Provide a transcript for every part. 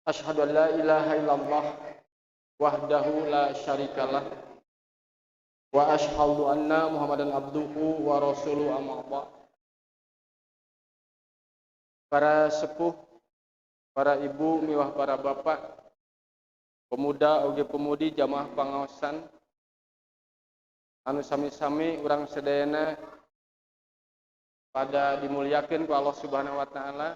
Asyhadu an la ilaha illallah wahdahu la syarikalah wa asyhadu anna Muhammadan abduhu wa rasuluhu, amma ba'd. Para sepuh, para ibu miwah para bapak, pemuda oge pemudi, jamaah pangaosan anu sami-sami urang sadayana pada dimuliakeun ku Allah Subhanahu wa taala,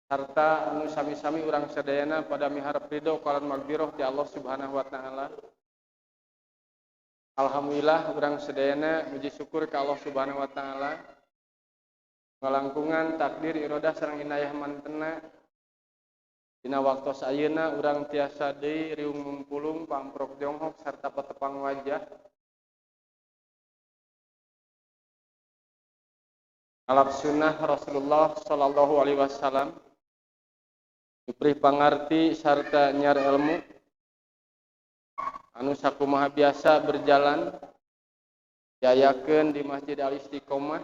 serta anu sami-sami urang sadayana pada miharep ridho kalawan magfirah ti Allah Subhanahu wa taala. Alhamdulillah, urang sadayana muji syukur ka Allah Subhanahu wa taala, ngalangkungan takdir, irodah sareng inayah mantena, dina waktos ayeuna urang tiasa deui riung mumpulung, pamprok jonghok sarta patepang wajah, ngalap sunnah Rasulullah sallallahu alaihi wasallam, diberi pangarti sarta nyiar ilmu anu sakumaha biasa berjalan diayakeun di Masjid Al Istiqomah.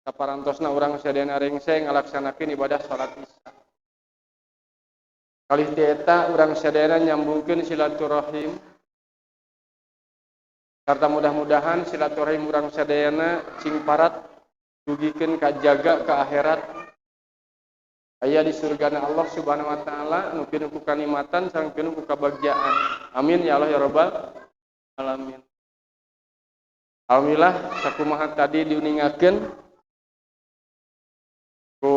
Saparantosna urang sadayana rengse ngalaksanakeun ibadah salat Isya. Kalih ti eta urang sadayana nyambungkeun silaturahim, sarta mudah-mudahan silaturahim urang sadayana cing parat dugikeun kajaga ka akhirat, aya di surgana Allah Subhanahu wa taala nu pinuh ku kanikmatan sareng pinuh ku kabagjaan. Amin ya Allah ya rabbal alamin. Alhamdulillah, sakumaha tadi diuningakeun ku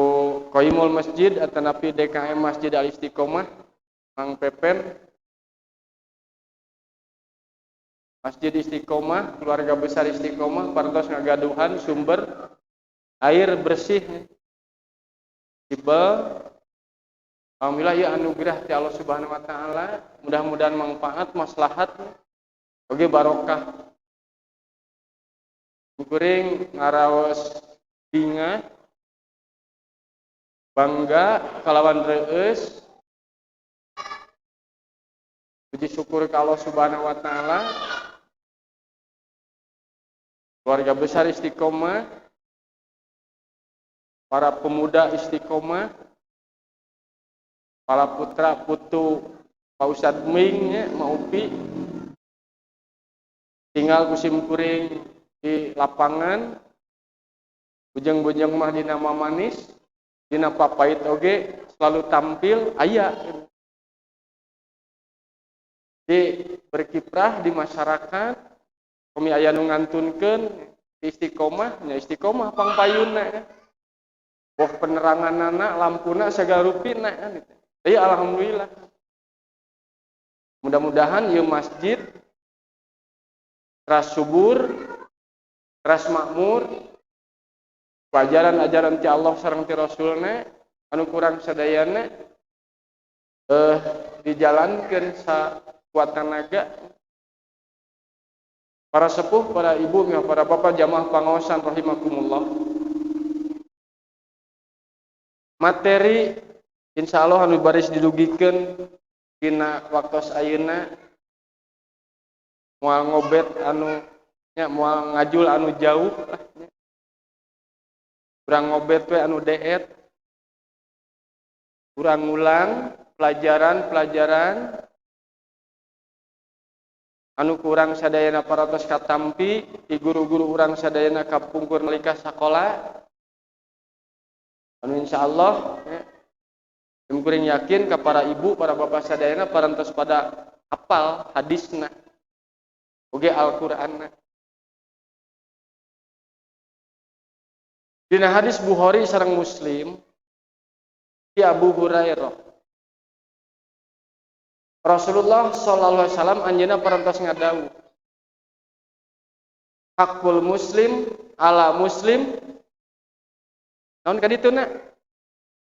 Qaimul Masjid atanapi DKM Masjid Al Istiqomah Mang Pepen, Masjid Istiqomah, keluarga besar Istiqomah parantos ngagaduhan sumber air bersih. Sibel. Alhamdulillah ya, anugerah ti Allah Subhanahu wa taala, mudah-mudahan manfaat, maslahat oge barokah. Kuring ngaraos bingah, bangga kalawan reueus, puji syukur ka Allah Subhanahu wa taala, keluarga besar Istiqomah, para pemuda Istiqomah, para putra putu Pak Ustad Ming nya, Maupi, tinggal kusim kuring di lapangan, bujeng-bujeng mah dina manis, dina papait oge selalu tampil aya di berkiprah di masyarakat. Kami aya nu ngantunkeun Istiqomah nya, Istiqomah pangpayunna, boh peneranganana, lampuna, segala rupina kan gitu. Ya alhamdulillah, mudah-mudahan ieu masjid teras subur, teras makmur, ajaran-ajaran ti Allah sareng ti Rasulna anu kurang sadayana dijalankeun sakuat tenaga. Para sepuh, para ibu, para bapak, jamaah pangaosan rahimakumullah. Materi insyaallah anu baris didugikeun dina waktos ayeuna moal ngobet anu nya, moal ngajul anu jauh lah nya. Urang ngobet we anu deet, urang ngulang pelajaran-pelajaran anu kurang sadayana paratos katampi di guru-guru urang sadayana kapungkur nalika sakola, anu insyaallah ya, kuring yakin ka para ibu, para bapak sadayana parantos pada hafal hadisna oge Al-Qur'anna. Dina hadis Bukhari sareng Muslim ti Abu Hurairah, Rasulullah sallallahu alaihi wasallam anjeunna parantos ngadawuh, hakul muslim ala muslim naon ka dituna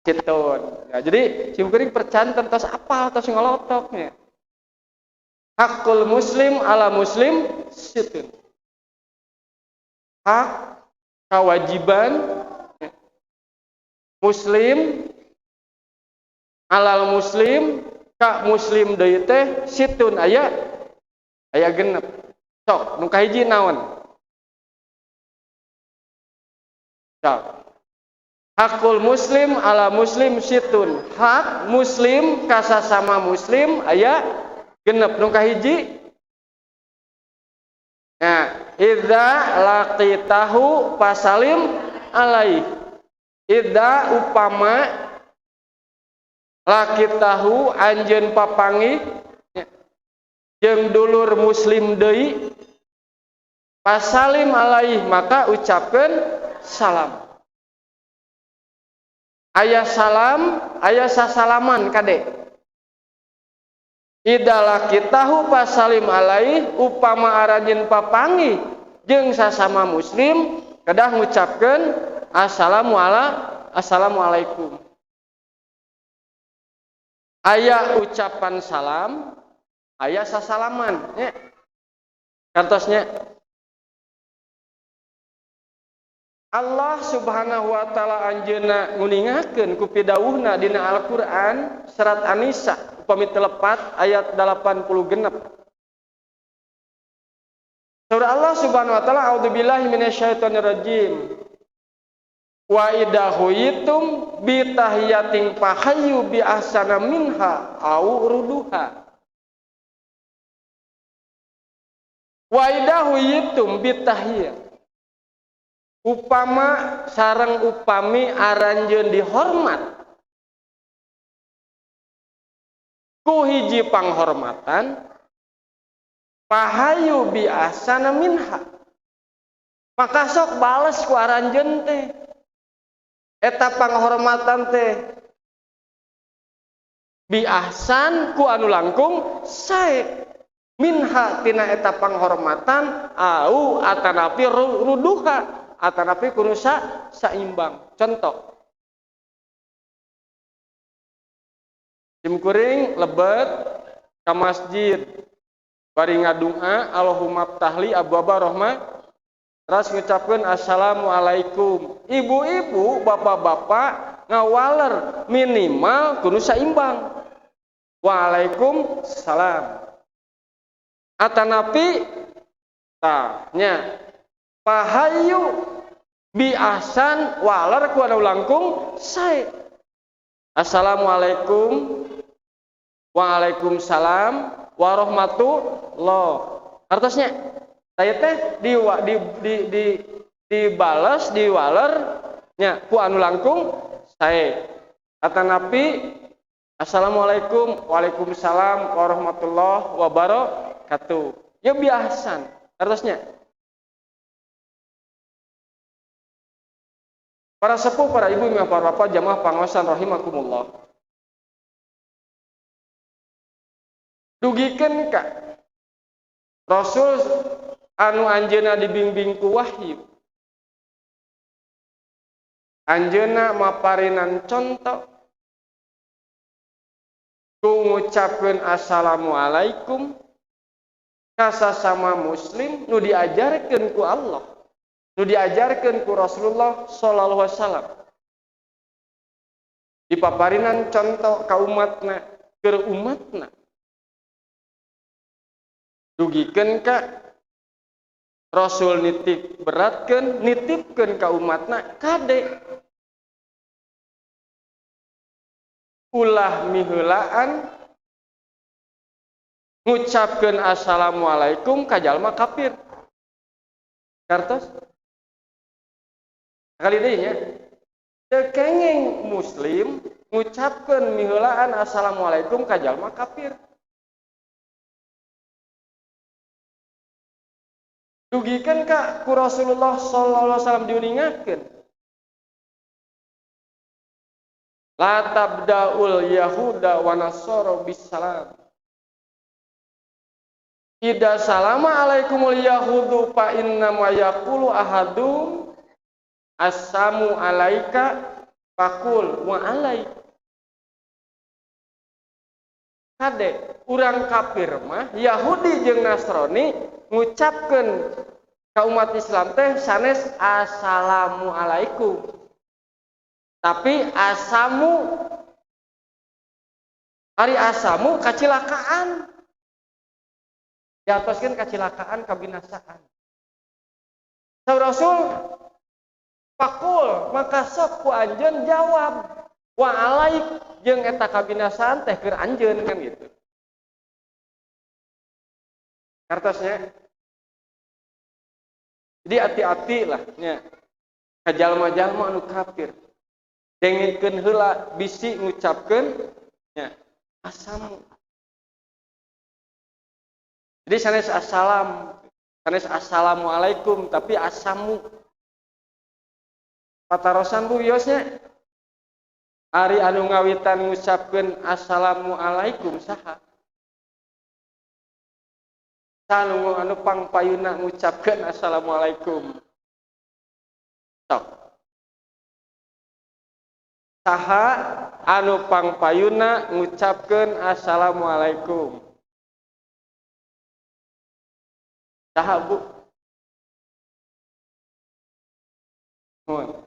citun. Ya, jadi simkuring percanten tos apal, tos ngolotoknya. Hakul muslim ala muslim situn, hak kewajiban muslim alal muslim ka muslim deui teh situn, aya aya genep. Sok nu kahiji naon? Sok. Hakul muslim ala muslim situn. Hak muslim kasasama muslim aya 6. Nu kahiji, nah, idza laqitahu fasalim alaih. Idza upama laqitahu anjeun papanggih jeung dulur muslim deui, fasalim alaih, maka ucapkeun salam. Aya salam, aya sasalaman kade. Idza laqitahu fasalim alaih, upama aranjeun papanggih jeung sasama muslim kedah ngucapkeun assalamualaikum. Aya ucapan salam, aya sasalaman nya. Kartosnya Allah Subhanahu wa taala anjeunna nguningakeun ku pidawuhna dina Al-Qur'an surat An-Nisa upami teu lepat ayat 86. Surah Allah Subhanahu wa taala, a'udzubillahi minasyaitonirrajim. Wa idza huyitum bi tahiyatin fahayyu bi ahsana minha au ruduha. Wa idza huyitum bi tahiyat, upama sareng upami aranjeun dihormat ku hiji panghormatan, pahayu bi ahsana minha, maka sok bales ku aranjeun teh eta panghormatan teh bi ahsan ku anu langkung sae, minha tina eta panghormatan au atanapi ruduha atanapi kunusa saimbang. Contoh, simkuring lebet ka masjid bari ngadunga Allahumma ftahli abwaba rahmah, terus ngucapkeun assalamualaikum. Ibu-ibu, bapak-bapak ngawaler minimal kudu saimbang, waalaikumsalam. Atanapi tah nya pahayu bi ahsan waler ku anu langkung sae. Assalamualaikum, waalaikumsalam warahmatullah. Artosnya saya teh di dibales diwaler nya ku anu langkung sae. Atanapi assalamualaikum, waalaikumsalam warahmatullahi wabarakatuh. Ya biasan artosnya. Para sepuh, para ibu, para bapak, jamaah pangaosan rahimakumullah. Dugikeun ka Rasul anu anjeunna dibimbing ku wahyu, anjeunna maparinan contoh ku ngucapkeun assalamualaikum ka sasama muslim nu diajarkeun ku Allah, nu diajarkeun ku Rasulullah sallallahu alaihi wasallam. Dipaparinan contoh ka umatna, keur umatna. Dugikeun ka Rasul nitip beratkeun, nitipkeun ka umatna kade ulah miheulaan ngucapkeun assalamualaikum ka jalma kafir. Kartos kali deui nya, teu kenging muslim ngucapkeun miheulaan assalamualaikum ka jalma kafir. Dugikeun ka ku Rasulullah sallallahu alaihi wasallam diuningakeun, la tabdaul yahuda wa nasara bisalam. Idza salama alaikumul yahudu fa inna ma yaqulu ahadum assamu alaika faqul wa alaik. Kade urang kafir mah Yahudi jeung Nasrani ngucapkeun ka umat Islam teh sanes assalamu alaikum, tapi asamu. Ari asamu kacilakaan, diatoskeun kacilakaan kabinasaan. Saur Rasul Pakul maka sok ku anjeun jawab wa alaik jeung eta kabinasaan teh keur anjeun kan gitu. Kartosnya. Jadi hati-hati lah nya. Ka jalma-jalma anu kafir. Dengikeun heula bisi ngucapkeun nya asamu. Jadi sanes assalam, sanes assalamualaikum tapi asamu. Patarosan bu wiosnya. Ari anu ngawitan ngucapkeun assalamualaikum saha? Anu anu pangpayuna ngucapkeun assalamualaikum. Sok. Saha anu pangpayuna ngucapkeun assalamualaikum? Saha bu?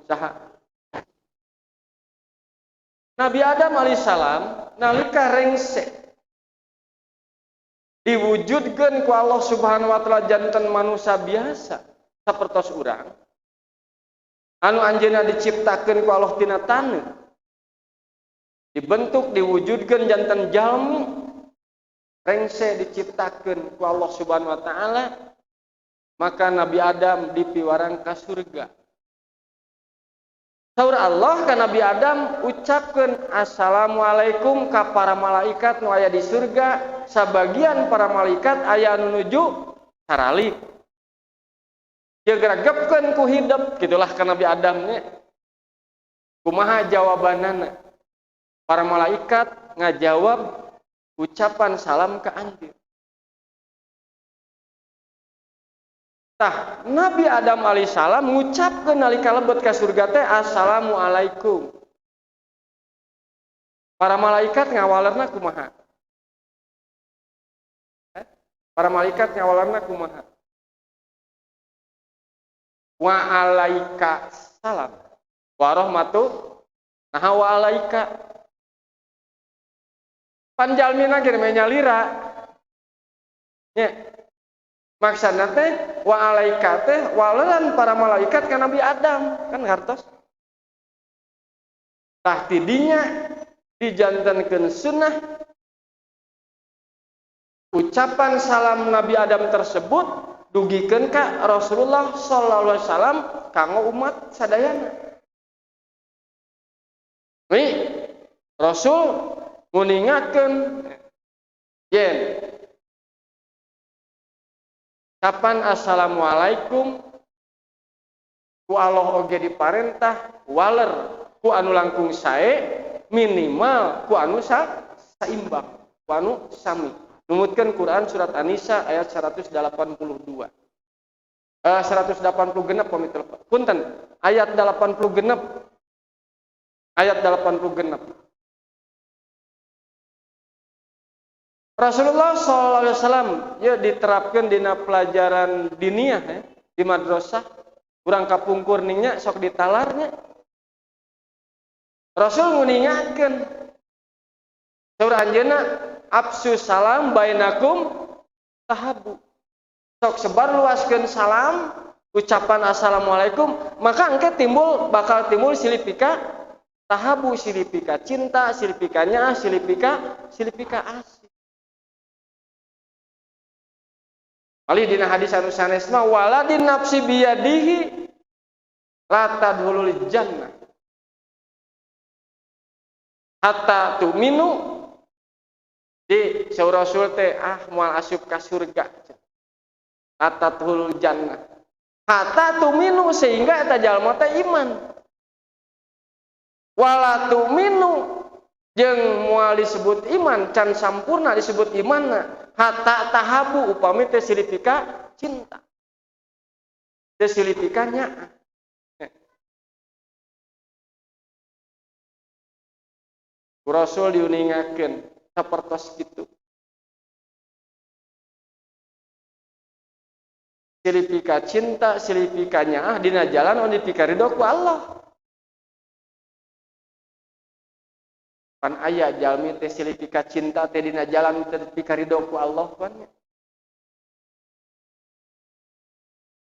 Saha? Nabi Adam alaihissalam nalika rengse diwujudkeun ku Allah Subhanahu wa taala janten manusia biasa sapertos urang anu anjeunna diciptakeun ku Allah tina taneuh dibentuk diwujudkeun janten jalmi rengse diciptakeun ku Allah Subhanahu wa taala maka Nabi Adam dipiwarang ka surga. Saur Allah ka Nabi Adam ucapkeun assalamualaikum ka para malaikat nu aya di surga, sabagian para malaikat aya anu nuju saralik. Jeung gregepkeun ku hidep gitulah ka Nabi Adam nya. Kumaha jawabanana? Para malaikat ngajawab ucapan salam ka anjeun. Tah, Nabi Adam alaihissalam ngucapkeun nalika lebet ka surga teh assalamualaikum. Para malaikat ngawalerna kumaha? Para malaikat ngawalerna kumaha? Wa alaika salam wa rahmatu. Nah wa alaika. Panjalmina ge nyalira. Nya. Maksudna teh wa alaika teh waleran para malaikat ka Nabi Adam kan hartos. Tah tidinya dijantenkeun sunnah ucapan salam Nabi Adam tersebut dugikeun ka Rasulullah sallallahu alaihi wasallam kanggo umat sadayana. Nih Rasul nguningakeun yen kapan assalamualaikum ku Allah oge diparentah waler ku anu langkung sae minimal ku anu saimbang ku anu sami. Numutkeun Quran surat An-Nisa ayat 182. 180 genep pamit telepon. Punten, ayat 80 genep. Ayat 80 genep. Rasulullah sallallahu alaihi wasallam ya diterapkan dina pelajaran diniyah ya, di madrasah urang kapungkur nya sok ditalarnya. Rasul nguningakeun saur anjeunna afsu salam bainakum tahabu. Sok sebar luaskeun salam ucapan assalamualaikum maka engke timbul bakal timbul silipika tahabu, silipika cinta, silipika nyaah, silipika asih. Malih dina hadis anu sanes mah waladin nafsi biyadihi la tadkhulul jannah hatta tu'minu. Di saur Rasul teh ah moal asup ka surga la tadkhulul jannah hatta tu'minu sehingga eta jalma teh iman. Wala tu'minu jeung moal disebut iman can sampurna disebut imanna hatta tahabu upami teh silipika cinta teh silipika nyaah. Rasul diuningakeun sapertos kitu silipika cinta silipika nyaah dina jalan anu dipikaridho ku Allah. Pan aya jalmi teh silipika cinta teh dina jalan teh dipikaridho ku Allah pan.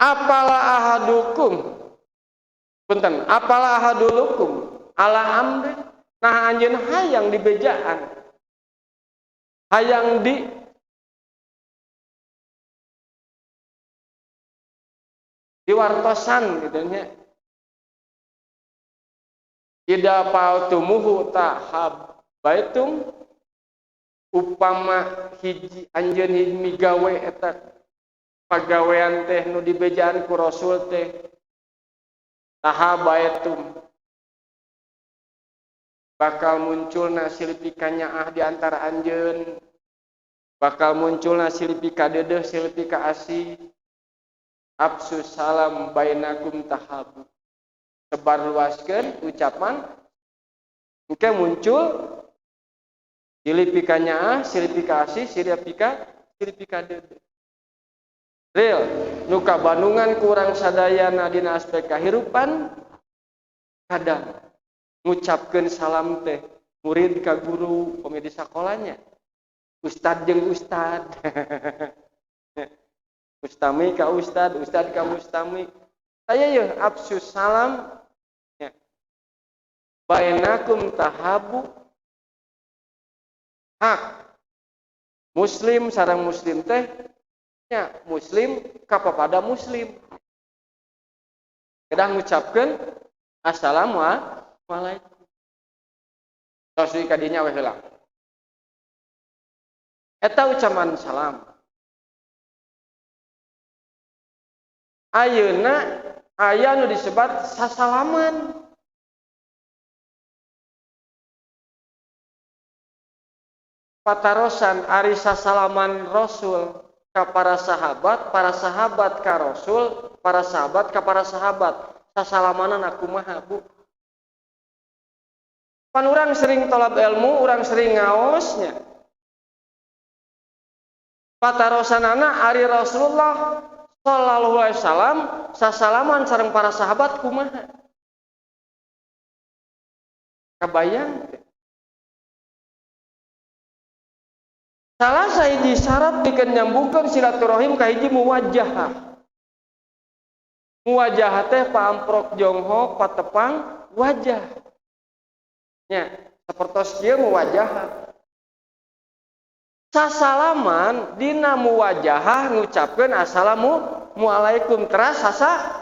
Apala ahadukum Punten, apalah ahadulukum ala amri, nah anjeun hayang dibejaan. Hayang di diwartosan gitu nya. Ida fa'altumuhu tahabbaitum, upama hiji anjeun hiji migawe eta pagawean teh nu dibejaan ku Rasul teh tahabbaitum, bakal munculna silih pikanyaah di antara anjeun, bakal munculna silih pikadeudeuh silih pikaasih. Afsus salam bainakum tahabu, sebar luaskeun ucapan engke muncul silih pikanyaah, silih pikaasih, silih pikadeudeuh. Real nu kabandungan kurang sadayana dina aspek kahirupan, kadang ngucapkeun salam teh murid ka guru pami di sakolanya, ustad jeung ustad, mustami ka ustad, ustad ka mustami. Saya yeuh afsus salam nya bainakum tahabu, hak muslim sareng muslim teh nya muslim kapapada muslim kedah ngucapkeun assalamualaikum. Tos deui ka dinya we heula eta ucapan salam. Ayeuna aya nu disebat sasalaman. Patarosan ari sasalaman Rasul ka para sahabat, para sahabat ka Rasul, para sahabat ka para sahabat. Sasalamanan kumaha, Bu? Pan urang sering tolab ilmu, urang sering ngaosnya. Patarosanana ari Rasulullah sallallahu alaihi wasallam sasalaman sareng para sahabat kumaha? Kabayang teh. Salah sahiji syarat pikeun nyambungkeun silaturahim kahiji muwajjahah. Muwajjahah teh paamprok jonghok patepang wajah. Nya, sapertos kieu muwajjahah. Sasalaman dina muwajjahah ngucapkeun assalamualaikum teras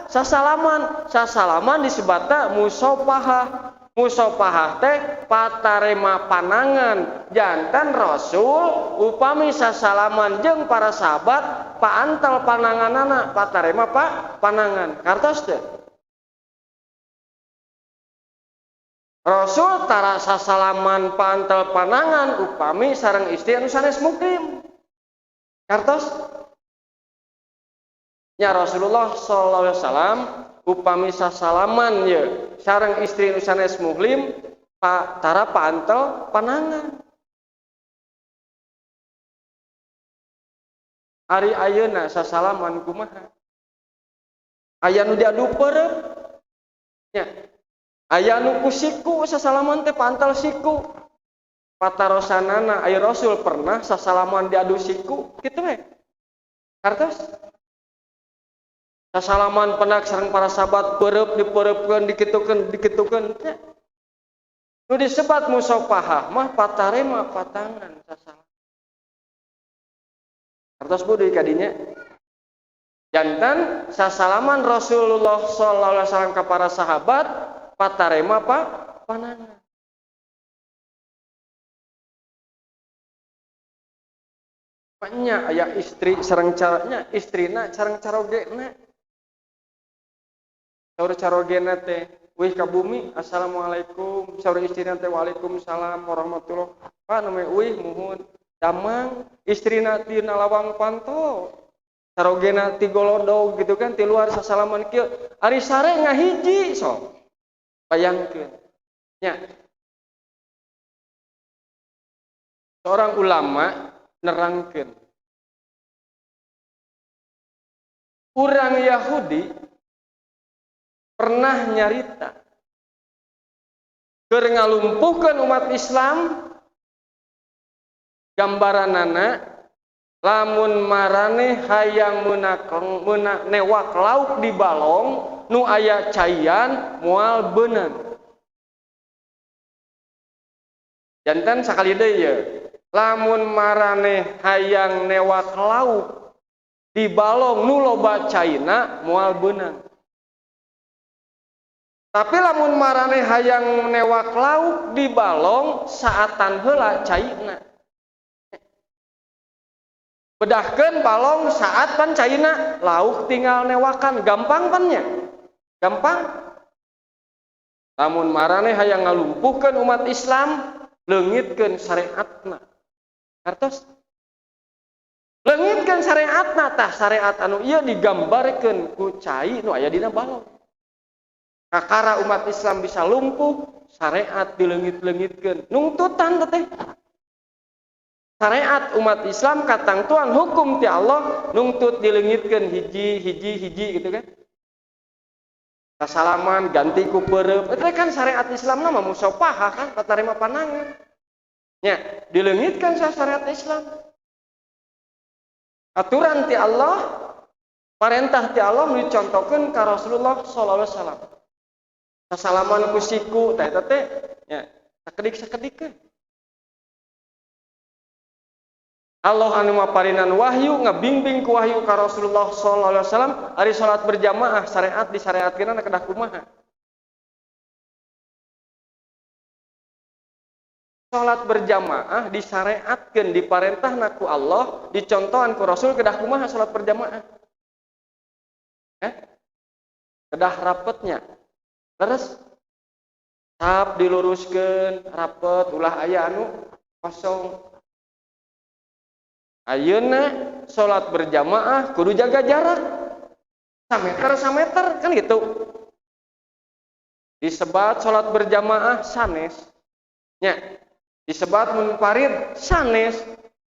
sasalaman. Sasalaman disebutna musopahah. Musopahah teh patarema panangan. Jantan Rasul upami sasalaman jeung para sahabat paantal pananganana patarema panangan. Kartos teh Rasul tara sasalaman paantal panangan upami sareng istri anu sanes mukim. Kartos nya Rasulullah sallallahu alaihi wasallam upami sasalaman ye sareng istri nu sanes muhlim tara paantel panangan. Ari ayeuna sasalaman kumaha? Aya nu diadu peureum nya, aya nu ku siku sasalaman teh paantel siku. Patarosanana ari Rasul pernah sasalaman diadu siku kitu we. Kartos sasalaman penak sareng para sahabat peureub dipeureupkeun dikitukeun dikitukeun. Nu disebat musopahah mah patarema patangan sasalaman. Kartos bu deui ka dinya. Jantan sasalaman Rasulullah sallallahu alaihi wasallam ka para sahabat patarema panangan. Nya aya istri sareng caranya istrina sareng carogena. Saur carogena teh wih ka bumi assalamualaikum, saur istrina teh waalaikumsalam warahmatullah. Pak nu wih muhun damang istrina ti lawang panto. Carogena ti golodog gitu kan ti luar sasalaman kieu. Ari sare ngahiji sok. Bayangkeun. Nya. Seorang ulama nerangkeun urang Yahudi pernah nyarita keur ngalumpuhkeun umat Islam gambaranana lamun marane hayang menak newak lauk di balong nu aya caian moal beunang. Janten sakali deui ye, lamun maraneh hayang newak lauk di balong nu loba caina moal beunang. Tapi lamun maraneh hayang newak lauk di balong saatan heula caina. Bedahkeun balong saat pan caina, lauk tinggal newakan, gampang pan nya? Gampang. Lamun maraneh hayang ngalumpuhkeun umat Islam, leungitkeun syariatna. Hartos? Leungitkeun syariatna, tah syariat anu ieu digambarkeun ku cai nu aya dina balong. Kakara umat Islam bisa lumpuh, syariat dileungit-leungitkeun. Nungtutan teh. Syariat umat Islam katangtuan hukum ti Allah nungtut dileungitkeun hiji hiji hiji gitu kan. Kasalaman ganti ku peureub. Eta kan syariat Islam mah musafahah kan, patarima panangan. Nya, dileungitkeun syariat Islam. Aturan ti Allah, parentah ti Allah dicontohkeun ka Rasulullah sallallahu alaihi wasallam. Kasalaman ku siku tah eta teh nya sakedik-sakedikeun. Allah anu maparinan wahyu ngabingbing ku wahyu ka Rasulullah sallallahu alaihi wasallam ari salat berjamaah syariat disyariatkeun kedah kumaha? Salat berjamaah disyariatkeun diparentahna ku Allah dicontohan ku Rasul kedah kumaha salat berjamaah? Kedah rapetnya. Terus sap diluruskeun rapet ulah aya anu kosong. Ayeuna salat berjamaah kudu jaga jarak. Sameter sameter kan gitu. Disebat salat berjamaah sanes. Nya, disebat munfarid sanes.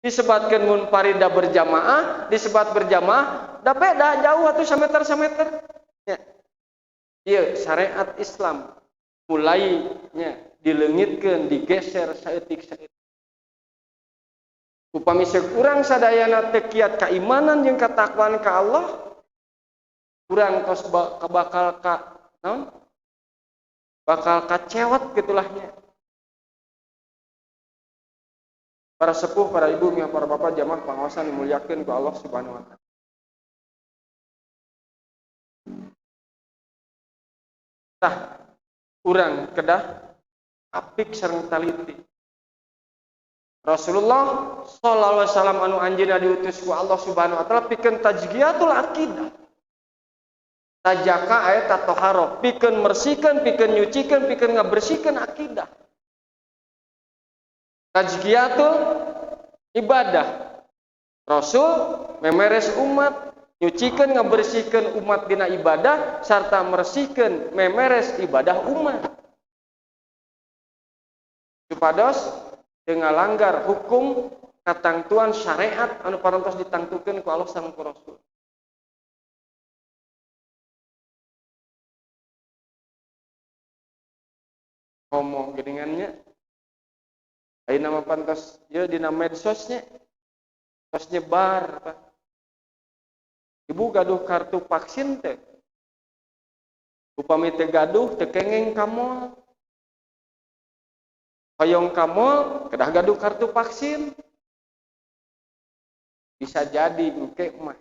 Disebatkeun munfarid da berjamaah, disebat berjamaah da beda jauh atuh sameter sameter. Nya. Ieu syariat Islam mulai nya dileungitkeun, digeser saeutik-saeutik. Upami urang sadayana teu kiat kaimanan jeung katakwaan ka Allah, urang tos bakal ka naon? Bakal kacewat gitulahnya. Para sepuh, para ibu, miha para bapak jamaah pangaosan dimuliakeun ku Allah Subhanahu wa taala. Tah, urang kedah apik sareng taliti. Rasulullah sallallahu alaihi wasallam anu anjeunna diutus ku Allah Subhanahu wa taala pikeun tajziyatul aqidah. Tajaka aya tatoharo, pikeun mersihkeun, pikeun nyucikeun, pikeun ngabersihkeun akidah. Tajziyatul ibadah. Rasul memeres umat, nyucikeun ngabersihkeun umat dina ibadah sarta mersihkeun memeres ibadah umat. Supados ngalanggar hukum katangtuan syariat anu parantos ditangtukeun ku Allah sareng ku Rasul. Ngomong geuningannya ayeuna mah pantos ieu dina medsosnya tos nyebar Pak. Ibu gaduh kartu vaksin teh. Upami teu gaduh teu kengeng ka mall. Hoyong ka mall kedah gaduh kartu vaksin. Bisa jadi engke mah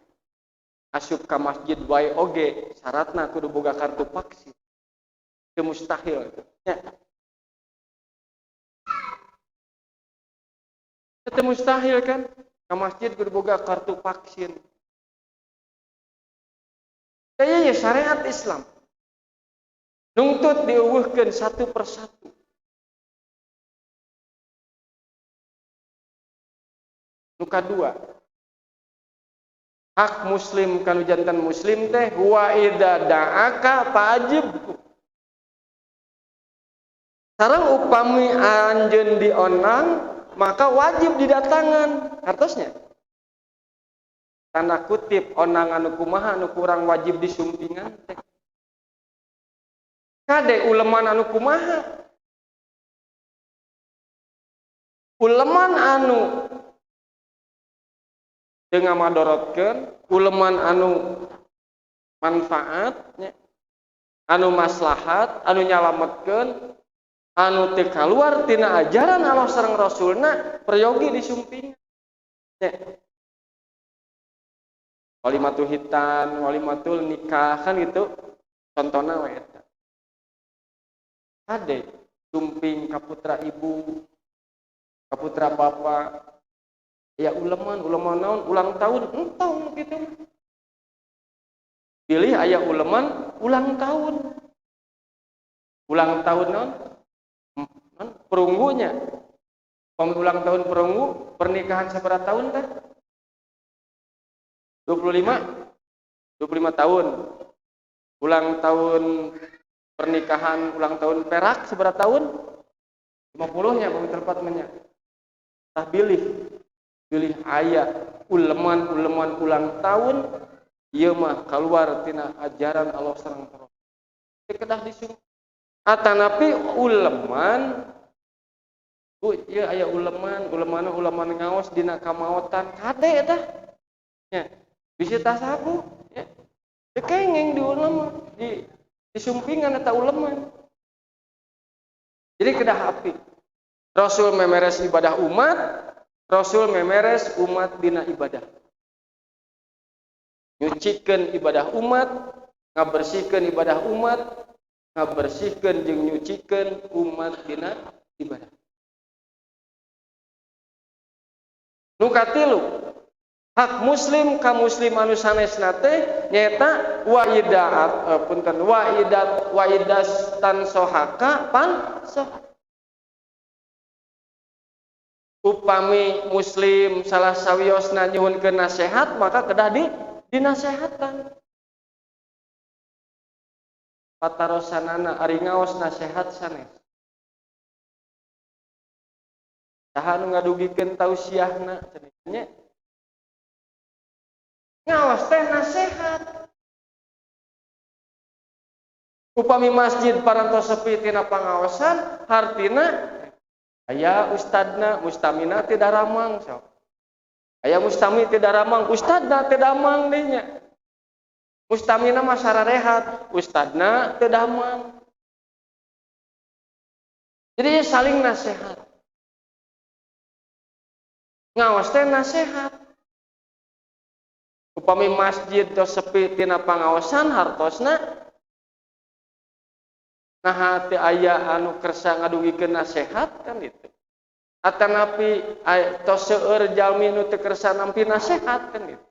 asup ka masjid wae oge syaratna kudu boga kartu vaksin. Teu mustahil itu. Nya. Teu mustahil kan ka masjid kudu boga kartu vaksin. Kayaknya syariat Islam nungtut dieuweuhkeun satu persatu. Nu kadua, hak muslim kanu jantan muslim teh wa idza da'aka fa'ajibhu. Sareng upami anjeun dionang maka wajib didatangan hartosnya. Tanda kutip onang anu kumaha anu kurang wajib disumpingan teh. Kade uleman anu kumaha? Uleman anu teu ngamadorotkeun, uleman anu manfaatnya. Anu maslahat, anu nyalametkeun, anu teu kaluar tina ajaran Allah sareng Rasulna, peryogi disumpingan. Nya. Walimatul hitan, walimatul nikah kan gitu. Contohna we eta. Kade sumping ka putra ibu, ka putra bapa, ya uleman, uleman naon, ulang tahun entong gitu mah. Pilih aya uleman ulang tahun. Ulang tahun naon? Non perunggunya. Pami ulang tahun perunggu, pernikahan sabaraha tahun teh? 25? 25 tahun. Ulang tahun pernikahan, ulang tahun perak sabaraha tahun? 50 nya pami tempat mah nya. Tah bilih, bilih aya uleman-uleman ulang tahun ieu mah kaluar tina ajaran Allah sareng Rasul. Kedah disung. Atanapi uleman, bu, ieu aya uleman, uleman uleman ngaos dina kamaotan kade tah. Nya, bisi tasabuh nya. Teu kengeng di uleman, di disumpingan eta uleman. Jadi kedah api. Rasul memeres ibadah umat, Rasul memeres umat dina ibadah. Nyucikeun ibadah umat, ngabersihkeun ibadah umat, ngabersihkeun jeung nyucikeun umat dina ibadah. Nu katilu, hak muslim ka muslim anu sanesna teh nyaeta wa idaat punten wa idat wa idas tansohaka pan soh. Upami muslim salah sawiosna nyuhunkeun nasihat maka kedah di dinasehatan. Patarosanana ari ngaos nasihat sanes. Saha nu ngadugikeun tausiahna cenah nya. Ngaos teh nasihat. Upami masjid parantos sepi tina pangaosan hartina aya ustadna mustamina teu daramang sok. Aya mustami teu daramang, ustadna teu damang deui nya. Mustamina mah sararehat, ustadna teu damang. Jadi saling nasihat. Ngaos teh nasihat. Upami masjid tos sepi tina pangaosan hartosna naha teu aya anu kersa ngadugikeun nasihat kan itu. Atanapi tos seueur jalmi nu teu kersa nampi nasihat kan itu.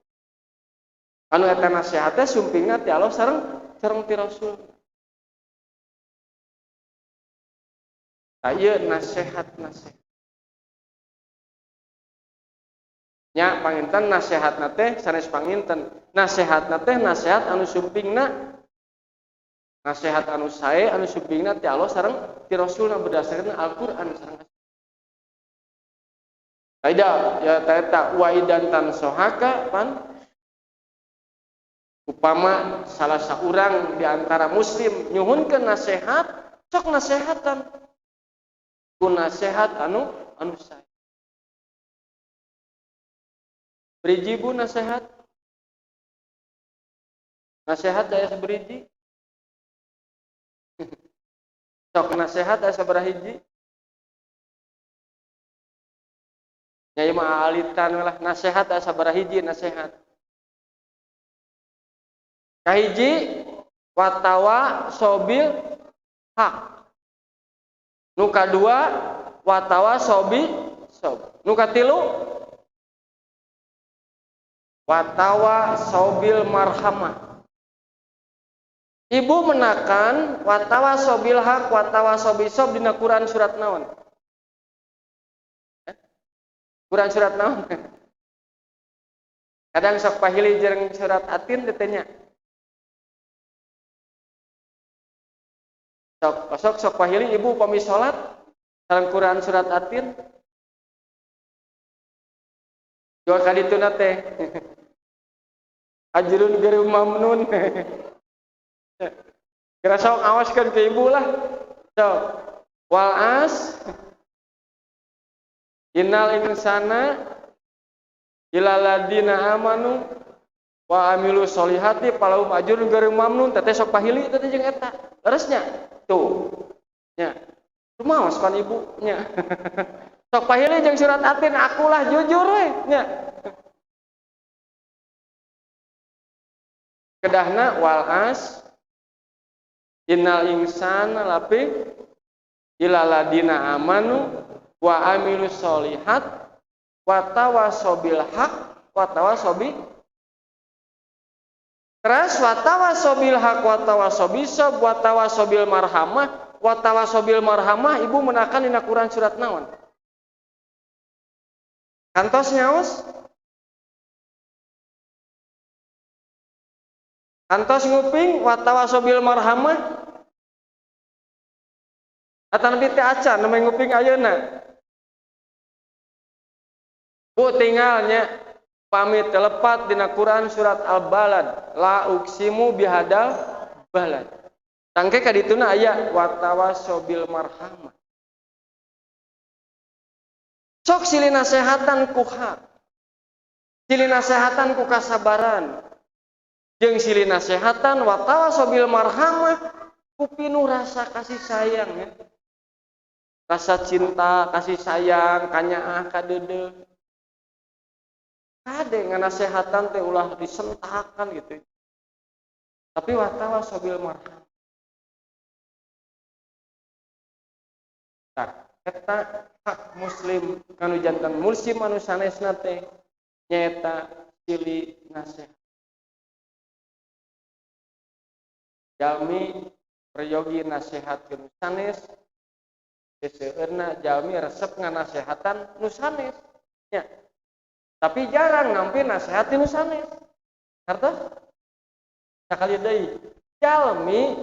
Anu eta nasihat teh sumpingna ti Allah sareng sareng ti Rasul. Tah ieu nasihat-nasihat. Nya panginten nasihatna teh sanes panginten. Nasihatna teh nasihat anu sumpingna nasihat anu sae anu sumpingna ti Allah sareng ti Rasulna berdasarkan Al-Qur'an sareng Aida ya ta wa idan tansohaka pan upama salah saurang di antara muslim nyuhunkeun nasihat sok nasehatan ku nasihat anu anu sae. Beriji bu nasihat nasihat aya saberiji sok nasihat aya sabaraha hiji nya ieu mah alitan lah nasihat aya sabaraha hiji nasihat kahiji watawa sobil hak nu kadua watawa sobi sob nu katilu watawa sobil marhamah. Ibu menakan watawa sobil hak watawa sobi sob dina Quran surat naon? Quran surat naon? Kadang sok pahili jeung surat atin teh nya. Sok sok sok pahili ibu upami salat sareng Quran surat atin. Dua kali tuna teh. Ajrun gairu mamnun. Kira sok awaskeun ke ibu lah. Sok wal as innal insana ila ladina amanu Wa amilu sholihati falahum ajrun ghairu mamnun teh sok pahili teh jeung eta. Leresnya tuh. Nya. Rumaos pan ibu nya. Sok pahili jeung surat Atin akulah jujur we nya. Kedahna wal as innal insana lafi ilaladina amanu wa amilus sholihat wa tawasobil haq wa tawasobi terus wa tawasobil haq wa tawasobis wa tawasobil marhamah wa tawasobil marhamah ibu menakan dina Quran surat naon kantos nyaos kantos nguping wa tawasobil marhamah atanapi teh acan nembe nguping ayeuna. Bu tinggalnya pamit telepat dina Quran surat Al-Balad la uqsimu bihadal balad. Tangke ka dituna aya wa tawasobil marhamah. Sok silih nasehatan ku hak. Silih nasehatan ku kasabaran. Jeung silih nasehatan wa tawasobil marhamah ku pinuh rasa kasih sayang ya. Rasa cinta, kasih sayang, kanyaah ka deudeuh. Kade nganasehatan teh ulah disentakan gitu. Tapi wa tawasobil marhamah. Tah, eta hak muslim kanu jantan muslim anu sanesna teh nyaeta silih nasihat. Jalmi peryogi nasihat ke nu sanes, seseueurna jalmi resep nganasehatan nu sanes nya. Tapi jarang nampi nasihat ti nu sanes. Hartos? Sakali deui, jalmi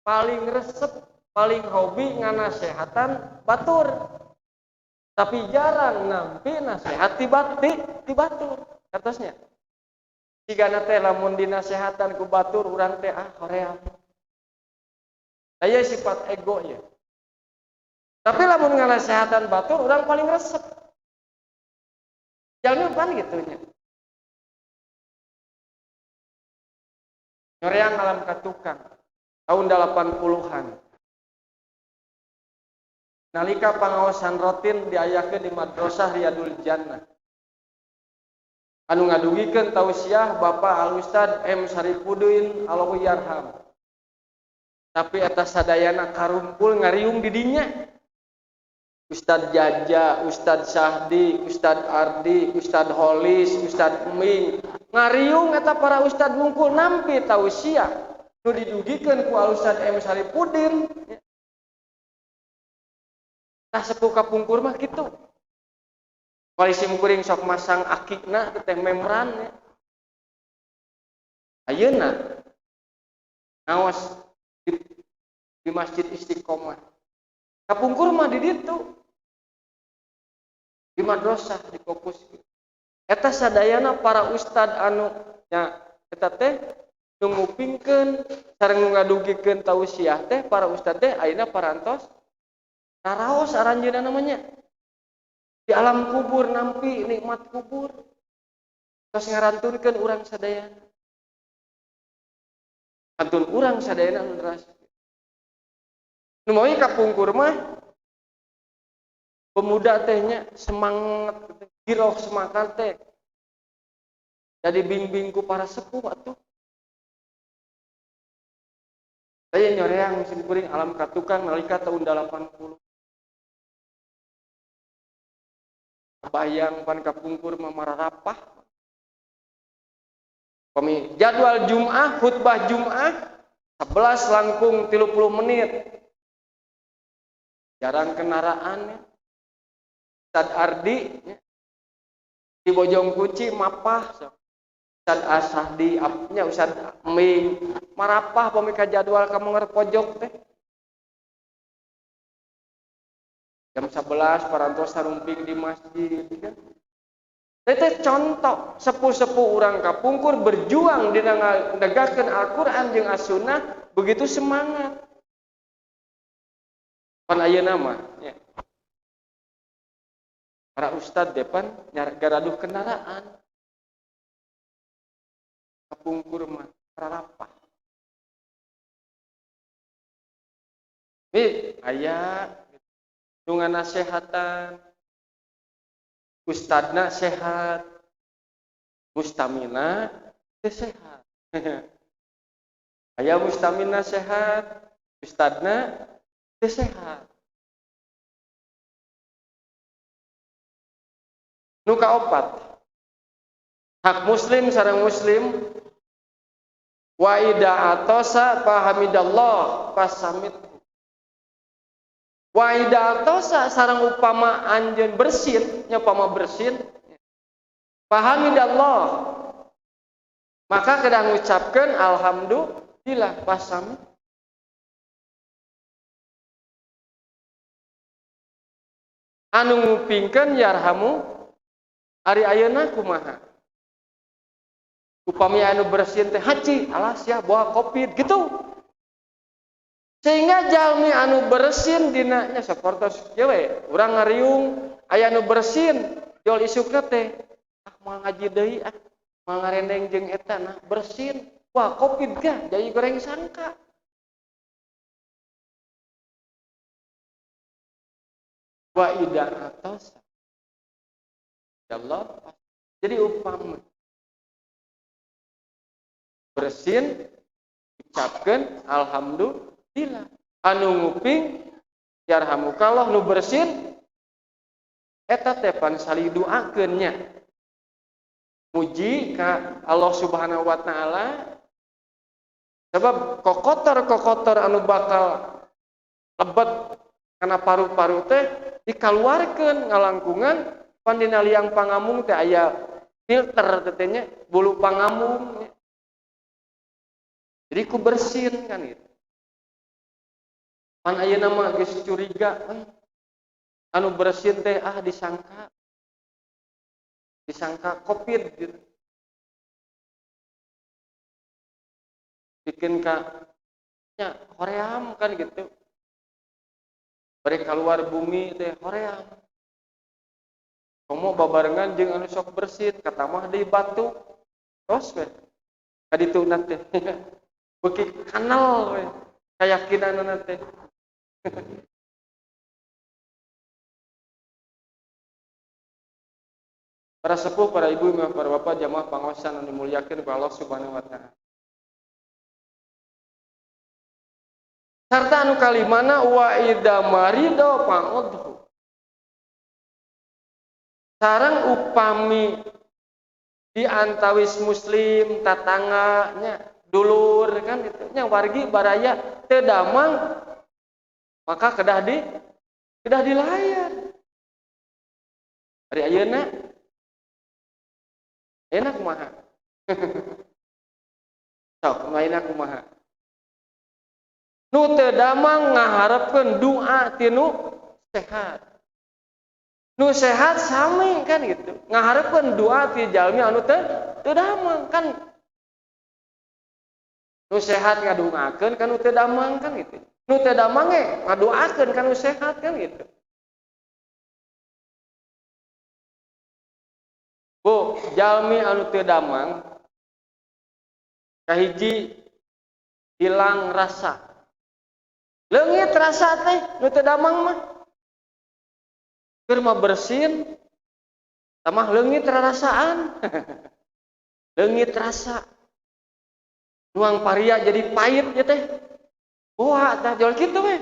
paling resep, paling hobi nganasehatan batur. Tapi jarang nampi nasihat ti batur. Hartosnya. Sigana teh lamun dinasehatan ku batur urang teh ah hoream. Aya sifat ego ya. Tapi lamun nganasehatan batur urang paling resep. Jalmi pan gitu nya. Nyoreang alam katukang tahun 80-an. Nalika pangaosan rotin diayakeun di Madrasah Riyadul Jannah. Anu ngadugikeun tausiah Bapak Al Ustad M Saripudin Allahu yarham. Tapi eta sadayana karumpul ngariung di dinya. Ustad Jaja, Ustad Sahdi, Ustad Ardi, Ustad Holis, Ustad Ming. Ngariung eta para ustad mungkul nampi tausiah nu didugikeun ku Al Ustad M Saripudin. Tah sepuh kapungkur mah kitu. Wali simkuring sok masang akikna teh membran ya. Ayeuna ngaos di Masjid Istiqomah. Kapungkur mah di ditu. Di madrasah di fokus. Eta sadayana para ustad anu nya eta teh nu ngupingkeun sareng nu ngadugikeun tausiah teh para ustad teh ayeuna parantos taraos aranjeunna namanya. Di alam kubur nampi nikmat kubur. Terus ngarantunkeun urang sadayana. Kantun urang sadayana anu neraskeun. Nu mawi kapungkur mah pemuda teh nya semangat giroh semangat teh. Jadi bimbing ku para sepuh atuh. Saya nyoreang simkuring alam katukang nalika tahun 80. Bayang pan kapungkur mah mararapah. Pami jadwal Jum'ah, khutbah Jum'ah 11 langkung 30 menit. Jarang kendaraan ya. Ustad Ardi ya. Di Bojong Kunci mapah sok. Ustad Asahdi nya Ustad Ming marapah pami ka jadwal ka menger pojok teh. Jam 11 parantos sarumping di masjid kan. Itu contoh sepuh-sepuh urang kapungkur berjuang dina negakeun Al-Qur'an jeung As-Sunnah begitu semangat. Pan ayeuna mah nya. Para ustad depan garaduh kendaraan. Kapungkur mah rarapah. Ih, aya nu nganasehatan. Ustadna sehat, mustamina teu sehat. Aya mustamina sehat, ustadna teu sehat. Nu kaopat, hak muslim sareng muslim wa ida atosa fahamidallah fasamit. Wa ida atosa sareng upama anjeun bersin, nya upama bersin fahamidallah, maka kedah ngucapkeun alhamdulillah fasamit. Anu ngupingkeun yarhamu ari ayeuna kumaha? Upami anu bersin teh haji, alas ya bawa covid gitu. Sehingga jalmi anu bersin dina nya sapertos kieu we, urang ngariung aya anu bersin, jol isukna teh ah moal ngaji deui ah, moal ngarendeng jeung eta nah bersin, wah covid kah jadi goreng sangka. Wa ida atas ya Allah. Jadi upama bersin ucapkeun alhamdulillah, anu nguping yarhamukallah, nu bersin eta teh pan saling doakeun nya, muji ka Allah Subhanahu wa taala. Sebab kokotor-kokotor anu bakal lebet kana paru-paru teh dikaluarkeun ngalangkungan pan dina liang pangamung teh aya filter teh nya, bulu pangamung nya. Jadi ku bersin kan gitu. Pan ayeuna mah geus curiga, anu bersin teh ah disangka covid gitu. Bikin ka nya hoream kan gitu. Bari keluar bumi teh hoream. Komo babarengan jeung anu sok bersin katamah deui batu. Tos we. Kadituna teh. Beuki kanal we kayakinanna teh. Para sepuh, para ibu, para bapak, jamaah pangaosan anu dimuliakeun ku Allah Subhanahu wa taala. Sarta anu kalimana wa idza marido fa'udhu. Sareng upami di antawis muslim tatangganya dulur kan gitu nya wargi baraya teu damang maka kedah dilayar. Ari ayeuna ayeuna kumaha? Sok ayeuna kumaha? Nu teu damang ngaharepkeun doa tinu sehat. Nu sehat sami kan gitu. Ngaharepkeun doa ti jalmi anu teu damang kan. Nu sehat ngadoakeun kan nu teu damang kan gitu. Nu teu damang ge ngadoakeun kan nu sehat kan gitu. Bu, jalmi anu teu damang kahiji hilang rasa. Leungit rasa teh nu teu damang mah. Keur mah bersin tamah leungit rarasaan. Leungit rasa. Nuang paria jadi pahit ya teh. Wah, tah jual kitu we.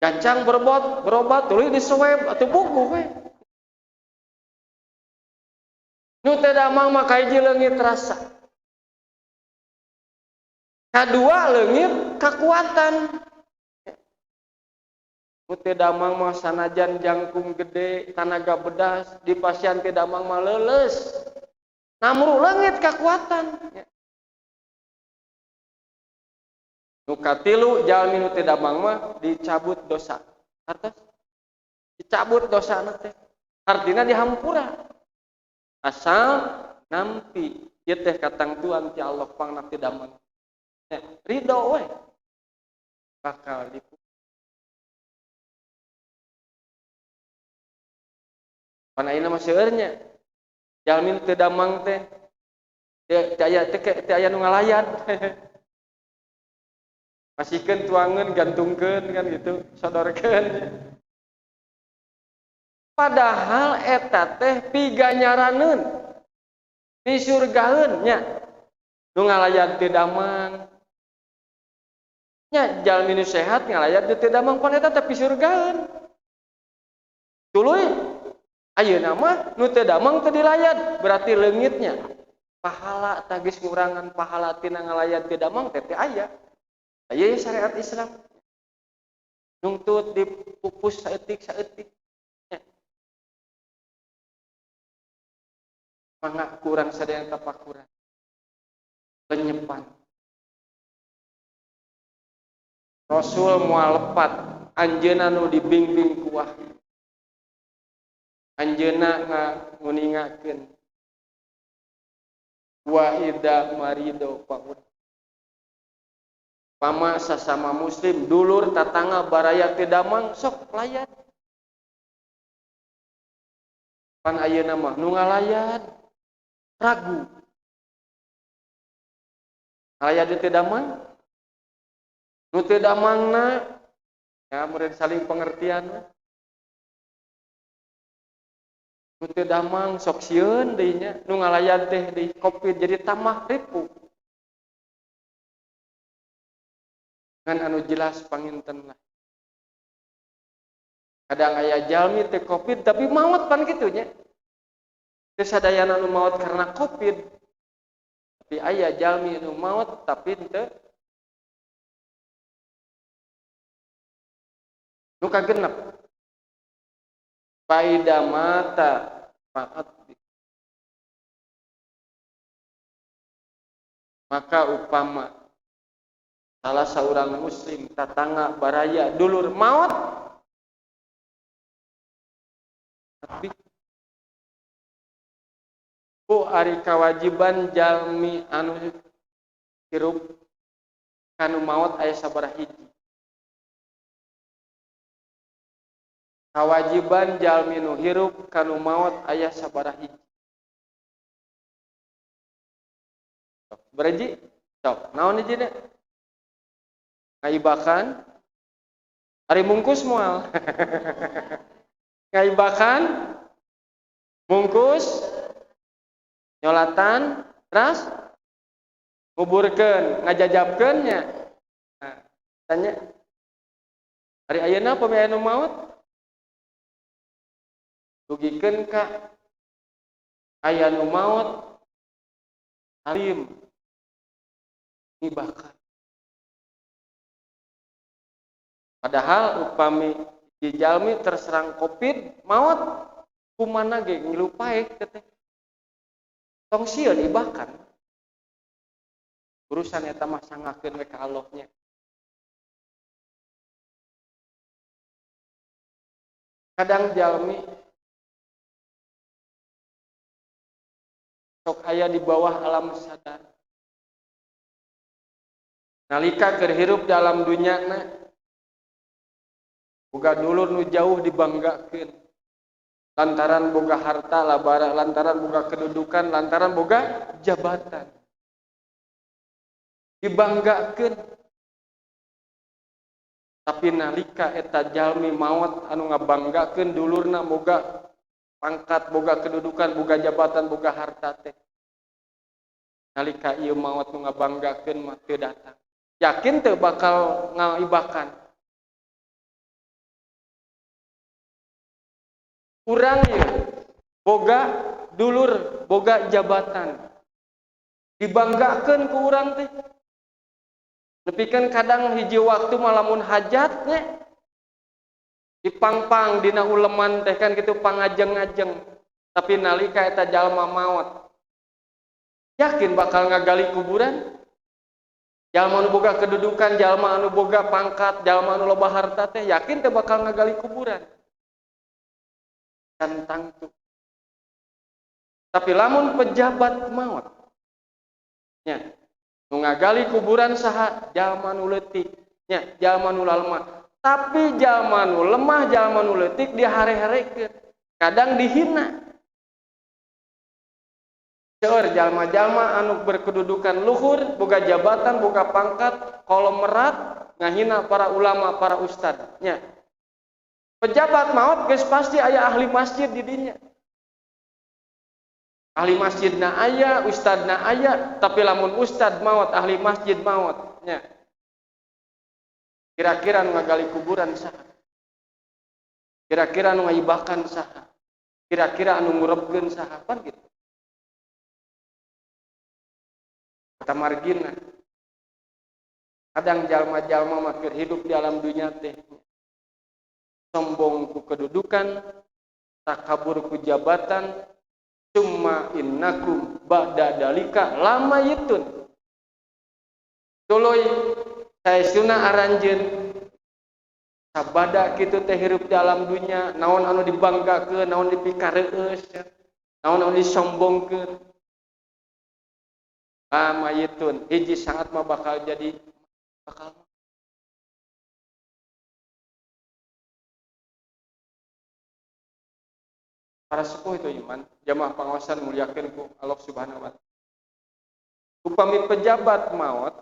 Gancang berobat tuluy diswab atuh buku we. Nu teu damang mah kahiji leungit rasa. Kadua leungit kakuatan. Nu teu damang mah sanajan jangkung gede, tanaga bedas, di pasien teu damang mah leuleus. Namru leungit kakuatan. Nu katilu jalmi nu teu damang mah dicabut dosa. Hartos? Dicabut dosana teh. Artina dihampura. Asal nampi ieu teh katangtuan ti Allah pangna teu damang. Ya, ridho we. Bakal dipu. Pan ayeuna mah seueur nya. Jalmi nu teu damang teh Teu aya teu aya nu ngalayan. Masihkeun tuangeun gantungkeun kan gitu, sodorkeun. Padahal eta teh piganyaraneun. Pisurgaeun nya. Nu ngalayan teu damang. Nya jalmi nu sehat ngalayan teu damang pan eta teh pisurgaeun. Tuluy ayeuna mah nu teu damang teu dilayat, berarti leungitnya. Pahala tagis ngurangan pahala tina ngalayan teu damang teh teu aya. Aya syariat Islam. Nungtut dipupus saeutik-saeutik. Mangga kurang sadaya tapakuran. Lenyepan. Rasul moal lepat anjeunna nu dibimbing ku wahyu. Anjeunna nguningakeun wa idza marido faud. Pama sasama muslim dulur tatangga baraya teu damang sok layat. Pan ayeuna mah nu ngalayat ragu. Ngalayat teu damang. Nu teu damangna ya murid saling pengertian. Nu teu damang sok sieun deui nya, nu ngalayat teh di Covid jadi tambah ripuh. Ngan anu jelas panginten lah. Kadang aya jalmi teh Covid tapi maot pan kitu nya. Teu sadayana nu maot karena Covid. Tapi aya jalmi nu maot tapi teu nu kagenep. Faida mata faat. Maka upama salah seorang muslim tatangga baraya dulur maot tapi ku ari kawajiban jalmi anu hirup kanu maot aya sabaraha hiji. Kawajiban jalmi nu hirup kanu maot aya sabaraha hiji. Berji sok naon hijina? Ngaibakan ari mungkus moal. Ngaibakan mungkus nyolatan teras nguburkeun ngajajabkeun nya. Nah, tanya ari ayeuna pami aya nu maot dugikeun ka aya nu maot alim ngibakan. Padahal upami dijalmi terserang Covid maot kumana ge ngilu paeh teh. Tong sieun ibakan. Urusan eta mah sangakeun we ka Allahnya. Kadang jalmi sok aya di bawah alam sadar. Nalika keur hirup dalam dunyana boga dulur nu jauh dibanggakeun lantaran boga harta labara, lantaran boga kedudukan, lantaran boga jabatan. Dibanggakeun. Tapi nalika eta jalmi maot anu ngabanggakeun dulurna boga pangkat, boga kedudukan, boga jabatan, boga harta teh. Nalika ieu maot nu ngabanggakeun mah teu datang. Yakin teu bakal ngaibakan. Urang ieu boga dulur, boga jabatan. Dibanggakeun ku urang teh. Nepikeun kadang hiji waktu malamun hajatnya dipangpang dina uleman teh kan kitu pangajeng-ajeng. Tapi nalika eta jalma maot, yakin bakal ngagali kuburan? Jalma anu boga kedudukan, jalma anu boga pangkat, jalma anu loba harta teh yakin teh bakal ngagali kuburan. Kan tangtu. Tapi lamun pejabat maot, nya nu ngagali kuburan saha? Jalma nu leutik, nya jalma nu lemah. Tapi jalma nu lemah, jalma nu leutik dihare-harekeun, kadang dihina. Seueur jalma-jalma anu berkedudukan luhur, boga jabatan, boga pangkat, kalau merat ngahina para ulama, para ustad nya. Pejabat maot geus pasti aya ahli masjid di dinya. Ahli masjidna aya, ustadna aya, tapi lamun ustad maot, ahli masjid maot nya. Kira-kira nu ngagali kuburan saha? Kira-kira nu ngayibakan saha? Kira-kira anu ngurebkeun saha? Pan gitu. Kata margina. Kadang jalma-jalma mah keur hidup di alam dunia teh sombong ku kedudukan, takabur ku jabatan, summa innakum ba'da dalika lamayitun. Tuluy saestuna aranjeun sabada kitu teh hirup di alam dunia, naon anu dibanggakeun, naon dipikareueus, naon anu disombongkeun. Lamayitun, hiji sangat mah bakal jadi bakal. Para sepuh itu iman, jamaah pengawasan muliakeun ku Allah Subhanahu wa taala. Upami pejabat maot,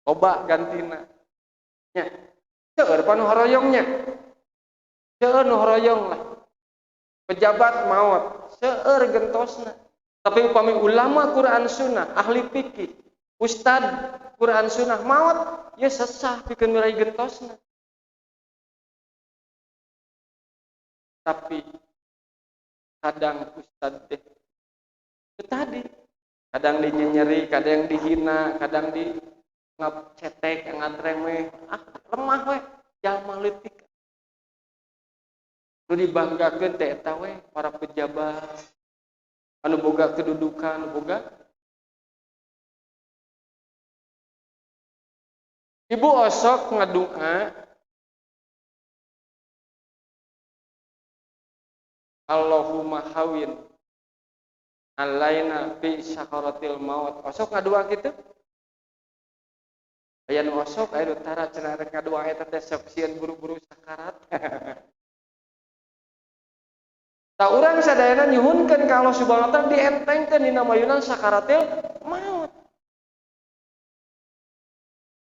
loba gantina. Nya, seueur pa nu horoyongnya. Seueur nu horoyong lah. Pejabat maot, seueur gentosna. Tapi upami ulama Quran Sunnah, ahli fikih, ustad Quran Sunnah maot, ya sesah pikeun miraih gentosna. Tapi kadang ustad teh itu tadi, kadang dinyenyeri, kadang dihina, kadang di ngecetek, ngatremeh, ah lemah we, jalma leutik. Nu dibanggakeun teh eta we para pejabat anu boga kedudukan, anu boga. Ibu osok ngadua Allahumma hawin alaina fi sakaratil maut. Osok ngadua kitu? Aya nu osok, aya nu tara cenah rek ngadua eta teh sok sieun buru-buru sakarat. Tah urang sadayana nyuhunkeun ka Allah Subhanahu wa taala dientengkeun dina mayunan sakaratil maut.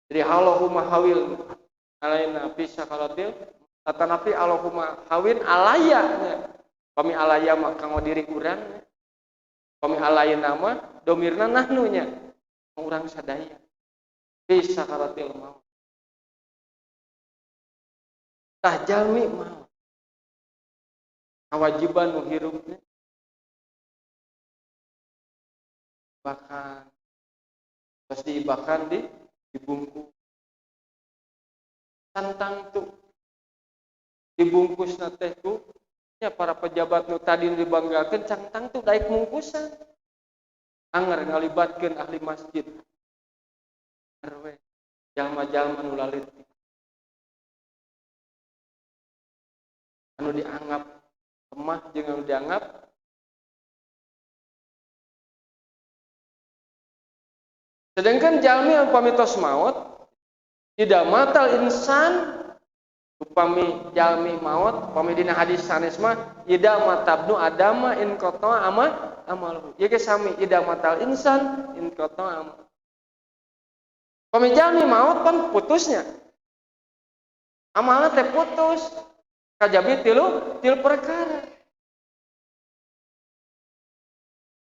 Jadi Allahumma hawil alaina fi sakaratil tanapi Allahumma hawin alaya nya. Pami alaya mah kanggo diri urang, pami alayna mah domirna nahnu nya, urang sadaya. Fi sakaratil maut. Tah jalmi maut. Kawajiban nu hirupna bahkan terus diibakan di dibungkus. Tantang tuh dibungkus na teh ku ya para pejabat nu tadi dibanggakeun cangtang tuh daek mungkusan. Anger ngalibatkeun ahli masjid. RW jalma-jalma nu laletik. Anu dianggap lemah jeung anu dianggap sedangkan jalmi upami tos maot tidak matal insan upami jalmi maot upami dina hadis sanes mah ida matabnu adama in qata ama amaluhu ieu ge sami ida matal insan in qata ama. Upami jalmi maot pan putusnya amalna teh putus kajabi tilu perkara.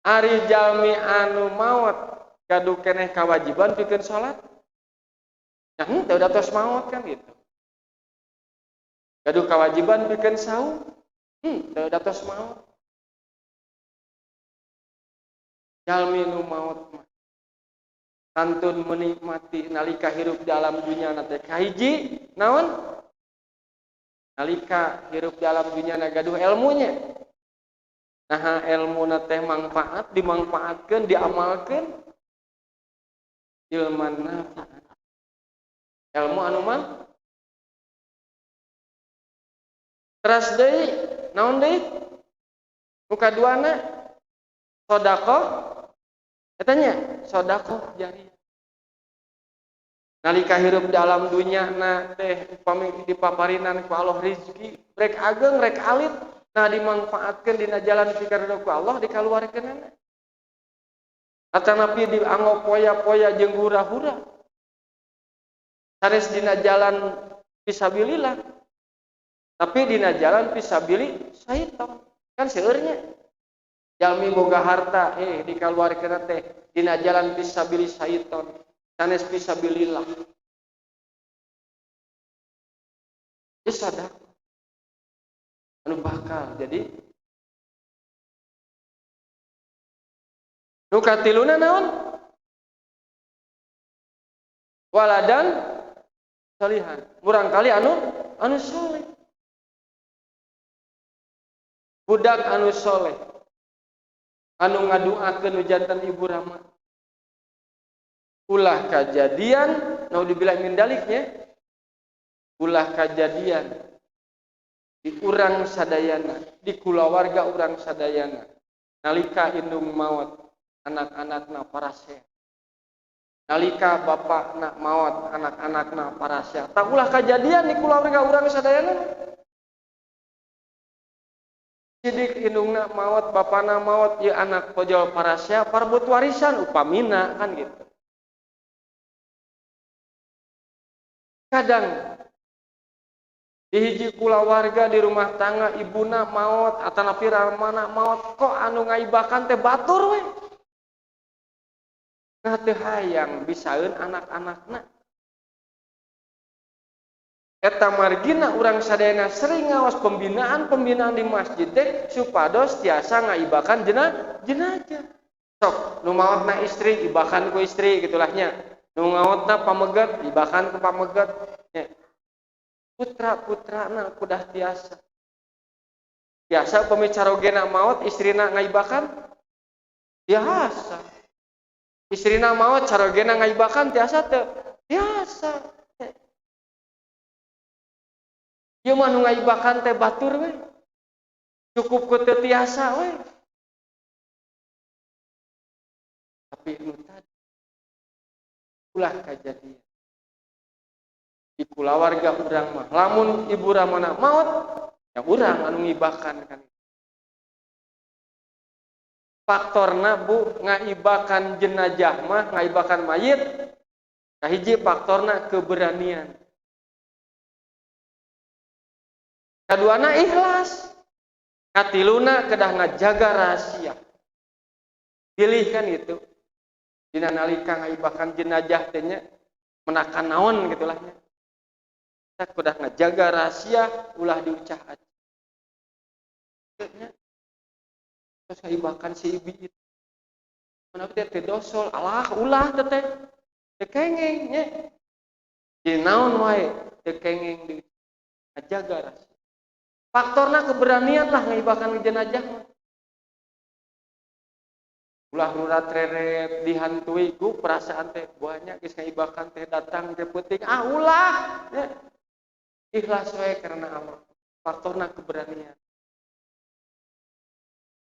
Ari jalmi anu maot gaduh keneh kawajiban pikeun salat. Nah, henteu da tos maot kan gitu. Gaduh kawajiban pikeun saum, henteu da tos maot. Jalmi nu maot mah kantun menikmati nalika hirup dalam dunya na teh kahiji naon? Nalika hirup dalam dunya na gaduh ilmunya. Nah, ilmu na teh manfaat, dimangfaatkeun, diamalkeun. Ilman nafi'an. Ilmu anu mah teras deui naon deui? Nu kaduana sedekah eta nya sedekah jariah. Nalika hirup dalam dunya na teh upami dipaparinan ku Allah rezeki rek ageng rek alit nah dimangfaatkeun dina jalan pikaridho ku Allah dikaluarkeunana. Atanapi dianggo poya-poya jeung hura-hura. Sanes dina jalan fisabilillah. Tapi dina jalan fisabili syaitan. Kan seueurnya. Jalmi boga harta dikaluarkeun teh dina jalan fisabili syaitan. Sanes fisabilillah. Ieu sadaqah. Anu bakal jadi nu katiluna naon? Waladan salihan. Murangkali anu soleh. Budak anu soleh. Anu ngaduakeun nu jantan ibu rama. Ulah kajadian, naudzubillah min daliknya. Ulah kajadian di urang sadayana, di kulawarga urang sadayana. Nalika indung maot, anak-anakna parasea. Nalika bapakna maot, anak-anakna parasea. Tak ulah kajadian di kulawarga urang sadayana. Sidik indungna maot, bapana maot, ieu anak pojol parasea parbut warisan upamina kan gitu. Kadang di hiji kulawarga di rumah tangga ibuna maot atanapi ramana maot kok anu ngaibakan teh batur we. Nah teu hayang bisaeun anak-anakna. Eta margina urang sadayana sering ngaos pembinaan-pembinaan di masjid teh supados tiasa ngaibakan jenazah. Sok nu maotna istri ibakan ku istri gitulahnya. Nu maotna pameget ibakan ku pameget. Nya. Putra-putrana kudah tiasa. Biasa upami carogena maot istrina ngaibakan tiasa. Istrina maot carogena ngaibakan tiasa teu? Tiasa. Ieu mah nu ngaibakan teh batur we. Cukup ku teu tiasa we. Tapi nu tadi ulah kajadian. Di kulawarga urang mah lamun ibu ramana maot ya urang anu ngibakan kan. Faktorna bu ngaibakan jenazah mah ngaibakan mayit kahiji faktorna keberanian. Kaduana ikhlas. Katiluna kedah ngajaga rahasia. Pilih kan itu. Dina nalika ngaibakan jenazah teh nya menakan naon gitulah nya. Kita kudah ngajaga rahasia ulah diucah aja. Terus ngaibakan si ibi itu. Mana teh teh dosol alah ulah teh teh kengeng nya. Jadi naon wae teh kengeng di ngajaga rahasia. Faktorna keberanian lah ngaibakan jenazah mah. Ulah rurat reret dihantui ku perasaan teh banyak geus ngaibakan teh datang teh peuting ah ulah nya. Ikhlas we karena Allah. Faktorna keberanian.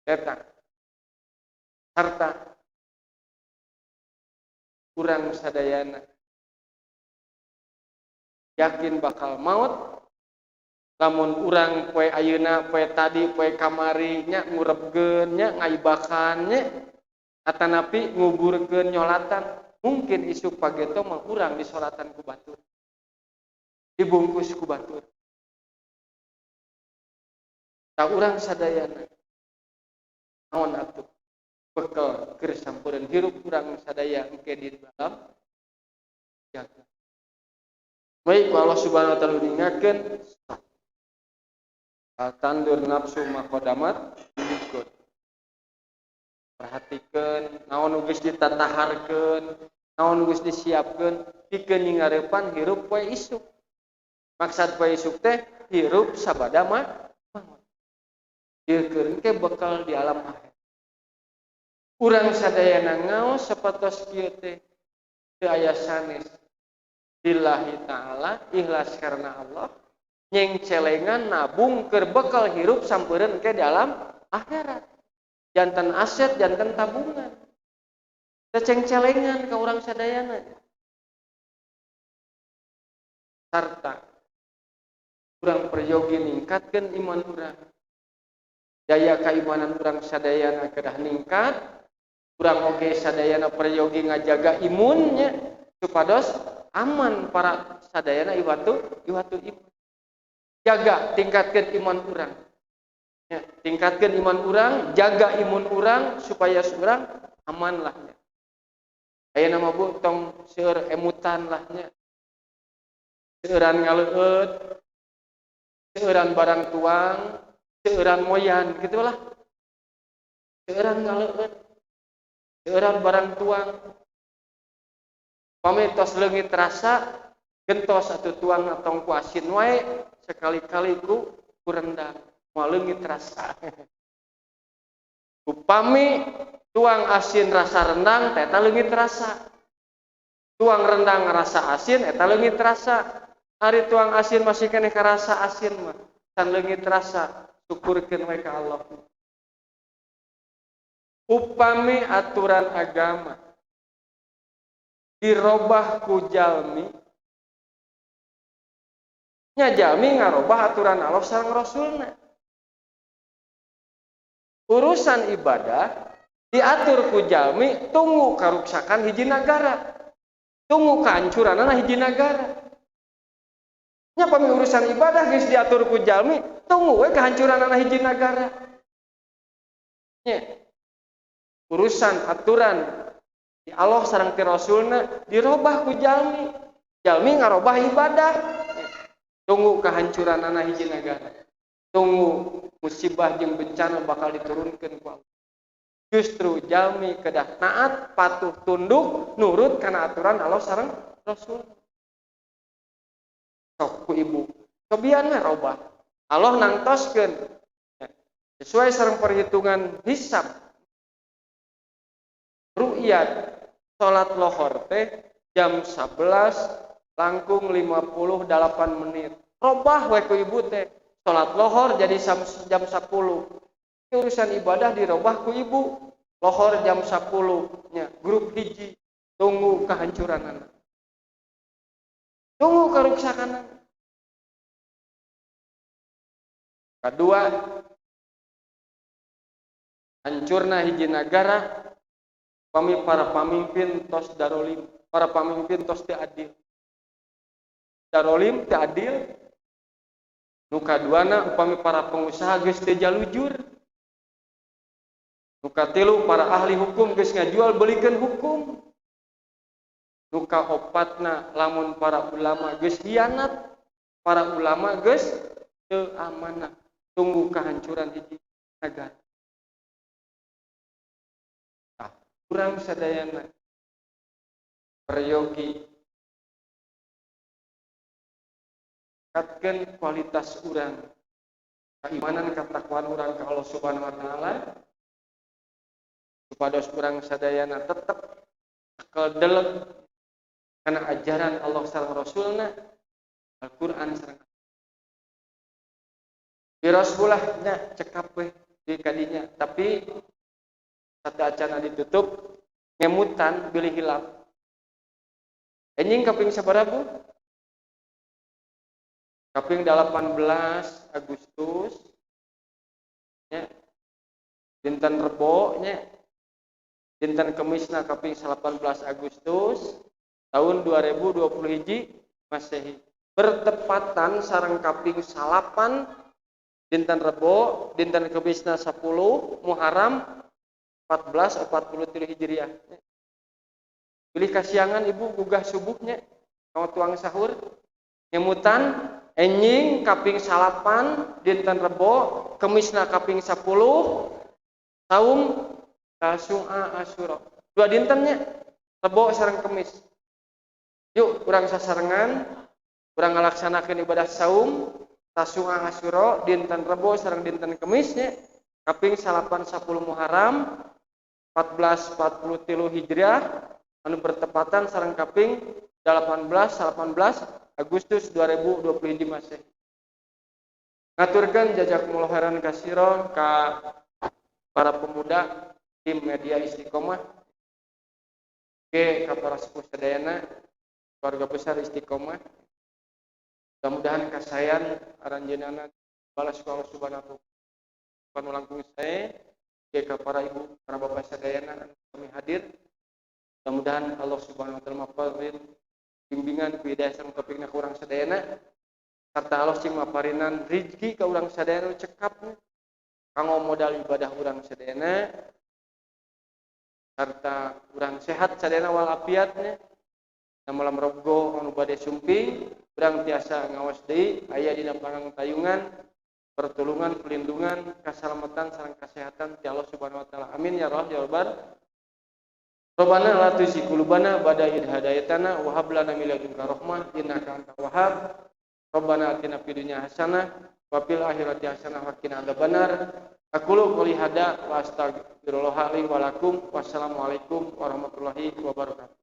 Eta harta kurang sadayana yakin bakal maut lamun urang poe ayeuna poe tadi poe kamari nya ngurebkeun nya ngaibakan nya atanapi nguburkeun nyolatan mungkin isuk pageto mah urang disolatan ku batur dibungkus ku batur ta urang sadayana naon atuh bekel keur sampureun hirup urang sadaya engke di dalam jaga. Baik Allah Subhanahu wa taala ningakeun tandur nafsu maqadamat ikut. Perhatikeun naon nu geus ditataharkeun, naon nu geus disiapkeun pikeun nyingareupan hirup poe isuk. Maksad poe isuk teh hirup sabada mah maot. Ieu keur engke bekal di alam akhirat. Urang sadayana ngaos sapatos kieu teh teu aya sanes. Lillahi ta'ala ikhlas karena Allah nyeng celengan nabung keur bekal hirup sampereun ke dalam akhirat. Jantan aset, jantan tabungan. Teu ceng-celengan ka urang sadayana. Sarta urang peryogi ningkatkeun iman urang. Daya keimanan urang sadayana kedah ningkat. Urang oge sadayana peryogi ngajaga imunnya supados aman para sadayana iwatu iman. Jaga, tingkatkan iman urang. Ya, tingkatkan iman urang, jaga imun urang supaya urang aman lah nya. Ayeuna mah Bu tong seueur emutan lah nya. Seueuran ngaleueut, seueuran barang tuang, seueuran moyan gitulah. Seueuran ngaleueut, seueuran barang tuang. Pami tos leungit rasa, gentos atuh tuang tong ku asin wae, sekali-kali ku rendang, moal leungit rasa. Upami tuang asin rasa rendang, eta leungit rasa. Tuang rendang rasa asin, eta leungit rasa. Ari tuang asin masih keneh karasa asin mah, can leungit rasa, syukurkeun we ka Allah. Upami aturan agama dirobah ku jalmi, nya jalmi ngarobah aturan Allah sareng Rasulna. Urusan ibadah diatur ku jalmi tunggu karuksakan hiji nagara, tunggu kehancuranana hiji nagara. Nya pami urusan ibadah geus diatur ku jalmi, tunggu we kehancuranana hiji nagara. Nya urusan aturan di Allah sareng ti Rasulna dirobah ku jalmi, jalmi ngarobah ibadah, tunggu kehancuranana hiji nagara, tunggu musibah jeung bencana bakal diturunkeun ku Allah. Justru jalmi kedah taat, patuh, tunduk, nurut kana aturan Allah sareng Rasul. Sok ku ibu, cobian we robah. Allah nangtoskeun sesuai sareng perhitungan hisab. Ru'yat salat lohor teh jam 11 langkung 58 menit. Robah we ku ibu teh. Salat lohor jadi jam 10. Urusan ibadah dirobah ku ibu. Lohor jam 10 nya grup hiji tunggu kehancuranana. Tunggu karuksakanana. Kedua, hancurna hiji nagara pami para pamimpin tos darolim, para pamimpin tos teu adil. Darolim teu adil. Nu kaduana upami para pengusaha geus teu jalujur. Nu katilu para ahli hukum geus ngajual belikeun hukum. Nu kaopatna lamun para ulama geus hianat, para ulama geus teu amanah, tunggu kehancuran hiji nagara. Tah, urang sadayana peryogi tingkatkeun kualitas urang, keimanan ketakwaan urang ka Allah Subhanahu wa taala, supados urang sadayana tetep cekel delep kana ajaran Allah sareng Rasulna, Al-Qur'an sareng Birasullah nya cekap we di kadinya, tapi satu acana ditutup ngemutan bilih hilap. Enjing kaping sabaraha Bu? Kaping 18 Agustus nya, dinten Rebo nya, dinten Kemisna kaping 18 Agustus tahun 2020 hiji Masehi, bertepatan sareng kaping 9 dinten Rebo, dinten Kemisna 10 Muharram 1443 Hijriah. Pilih kasiangan ibu gugah subuhnya mau tuang sahur nyemutan enjing kaping 9 dinten Rebo, Kemisna kaping 10 saum Tasu'a Asyura. Dua dintennya Rebo sareng Kemis. Yuk urang sasarengan urang ngalaksanakeun ibadah saum Tasu'a Asyura dinten Rebo sareng dinten Kemisnya kaping 9 10 Muharram 1443 Hijriah anu bertepatan sareng kaping 18 Agustus 2020 hiji Masehi. Ngaturkeun jazakumullahu khairan katsiran ka para pemuda tim media Istiqomah, ke ka para sepuh sadayana, keluarga besar Istiqomah. Mudah-mudahan kasayan aranjeunana balas ku Allah Subhanahu wa taala. Langkung sae. Ka para ibu, para bapak sadayana anu kami hadir, mudah-mudahan Allah Subhanahu wa taala maparin bimbingan ku hidayah sareng taufikna ka urang sadayana, serta Allah sing maparinan rizki ka urang sadayana cekapnya kanggo modal ibadah urang sadayana, serta urang sehat sadayana walafiatnya. Na malam Rebo anu bade sumping, urang tiasa ngawas deui aya dina pangtayungan, pertolongan, pelindungan, keselamatan sareng kesehatan ti Allah Subhanahu wa taala. Amin ya Allah ya Rabbal. Rabbana la tuzigh qulubana ba'da idh hadaitana wa hab lana min ladunka rahmah innaka antal wahhab. Rabbana atina fid dunya hasanah wa fil akhirati hasanah wa qina adzabannar. Aqulu qouli hadza wa astaghfirullah li wa lakum. Wassalamualaikum warahmatullahi wabarakatuh.